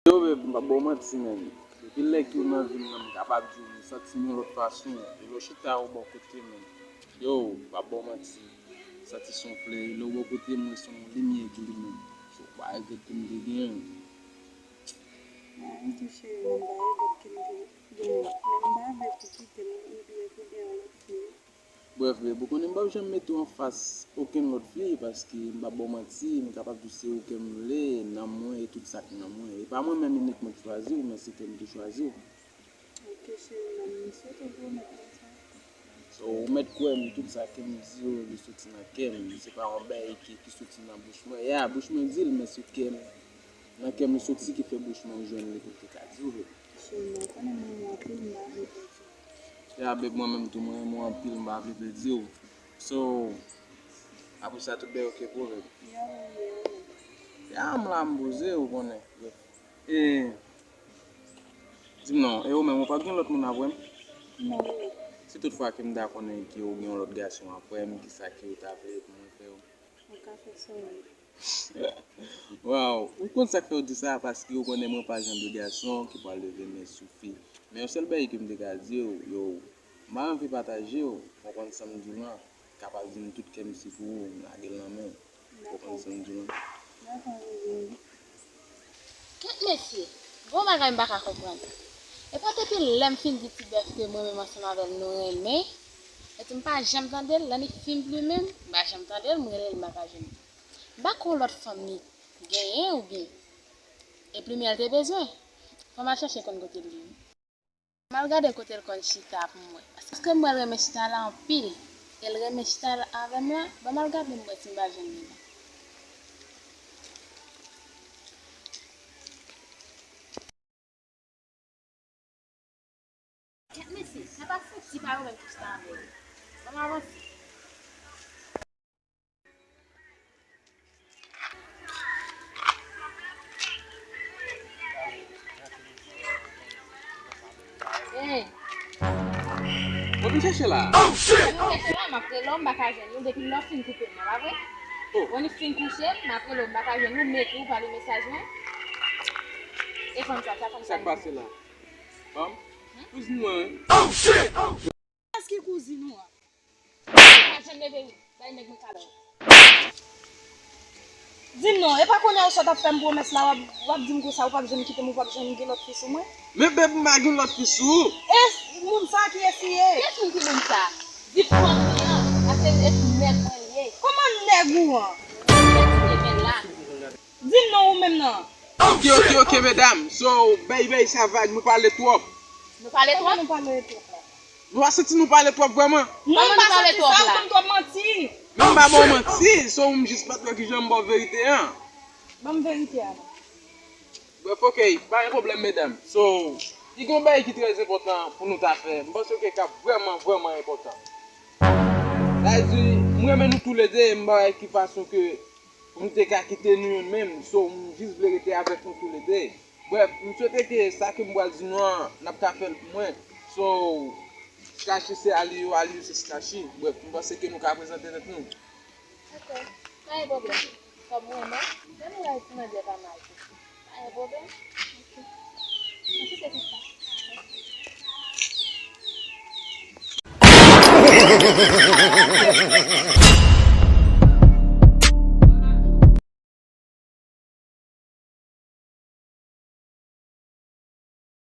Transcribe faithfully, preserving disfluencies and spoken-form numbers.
Yo, babe, m p ap ba w manti, menn. Depi lè ke w nan vi m nan, m kapab di w, m santi m yon lòt fason. E lè w chita ou bò kote m, yo, m p ap ba w manti. M santi se yon flèri. Lè w bò kote m, se yon limyè ki limen. So, w pa regrèt ke m te genyen w. Ba m tou cheri, m pa regrèt ke m te genyen w. Men m pa vle pou w kite m, ou byen, ou byen yon lòt fi. Brèf, babe, ou konnen m p ap janm mete w anfas okenn lòt fi, paske m p ap ba w manti, m kapab di w se ou ke m vle, nanm mwen e tout sa k nan mwen. E pa mwen menm inikman ki chwazi w, men se ke m ki chwazi w. Ok, cheri, m swete w pwomèt mwen sa. So, ou mèt kwè m, tout sa ke m di w, li soti nan kè m. Se pa yon bagay ki, ki soti nan bouch mwen. Ya, bouch mwen di l, men se kè m, nan kè m li soti ki fè bouch mwen jwenn li pou m te ka di w, babe. Cheri, mwen konnen m renmen w anpil, m pa vle pèdi w. Ya, babe, mwen menm tou, mwen renmen w anpil, m pa vle pèdi w. So, apre sa, tout bagay ok pou ou, babe? Ya, wi, wi, wi. Ya, m la, m poze, ou konnen. E, di m non, e ou menm, ou pa gen lòt moun apre m? Non, wi. Si tout fwa ke m ta konnen ke ou gen yon lòt gason apre m, kisa ke ou ta vle pou mwen fè w? Ou ka fè sa w vle. Waw, ou konn sa k fè w di sa, paske ou konnen mwen pa jan de gason ki pral leve men sou fi. Men yon sèl bagay ke m te ka di w, yo, m pa anvi pataje w, ou konn sa m di w lan, kapab di m tout kè m se pou ou, m lage l nan men w, ou konn sa m di w lan. Dakò, bebe. Kèt mesye, gon bagay m pa ka konprann. E pa depi lè m fin di Ti Bèf ke mwen menm ansanm avè l nou renmen, epi m pa janm tande l, lè li fin plimen m, m pa janm tande l, m rele l, m pa ka jwenn li. M pa konn lòt fanm li genyen oubyen e plimen l te bezwen. Fò m al chèche konn kote l ye. M al gade kote l konn chita pou m wè. Paske m wè l renmen chita la anpil. E l renmen chita la avè m la. Ban m al gade m wè si m pa jwenn li la. Kèt mesye, sa pa fouti pa yo menm ki chita avè yo. Ban m avanse. Hey. Mwen vin chèche la. Mwen vin chèche la, m ap rele w, m pa ka jwenn ou. Depi lè w fin koupe m nan, pa vre? Oh. Mwen fin kouche, m ap rele w, m pa ka jwenn ou, m ekri w, pale mesaj mwen. E fanm sa, sa fanm sa. Sa k pase la? Fanm? Kouzin mwen. Kiyès ki kouzin ou an? Pa janm leve wi. Bay nèg mwen kado. Di m non, e pa kounye a ou sot ap fè m pwomès la, w ap, w ap di m konsa, ou p ap janm kite m, ou p ap janm gen lòt fi sou mwen? Men beb, m pa gen lòt fi sou ou. E moun sa ki eseye? Kiyès moun ki moun sa? Di fanmi an, paske e nèg mwen li ye. Kòman nèg ou an? Nèg mwen la. Di m non ou menm nan. Ok, ok, ok, medam. So, bay, bay sa vag, nou pale twòp. Nou pale twòp? Nou pale twòp la. Nou pa santi nou pale twòp vrèman? Non, m pa santi sa, ou konn twòp manti. Men m pa ba w manti, so m jis pa t wè kijan m ba w verite an. Ban m verite a non. Bref, ok, pa gen pwoblèm, medam. So, li gen yon bagay ki trè enpòtan pou nou ta fè. M panse ke k ap vrèman, vrèman enpòtan. Sa vle di, m renmen nou toulede, m pa wè ki fason ke m te ka kite nou youn menm, so m jis vle rete avèk nou toulede. Brèf, m swete ke sa ke m pral di nou an, n ap ka fè l pou mwen. So, Stachi se Aliou, Aliou se Stachi. Brèf, m panse ke nou ka prezante tèt nou. Ok, pa gen pwoblèm. Kòm mwen menm, lè nou wè ti manzè pa mal tou. Pa gen pwoblèm. Ok. Mwen kite tout sa.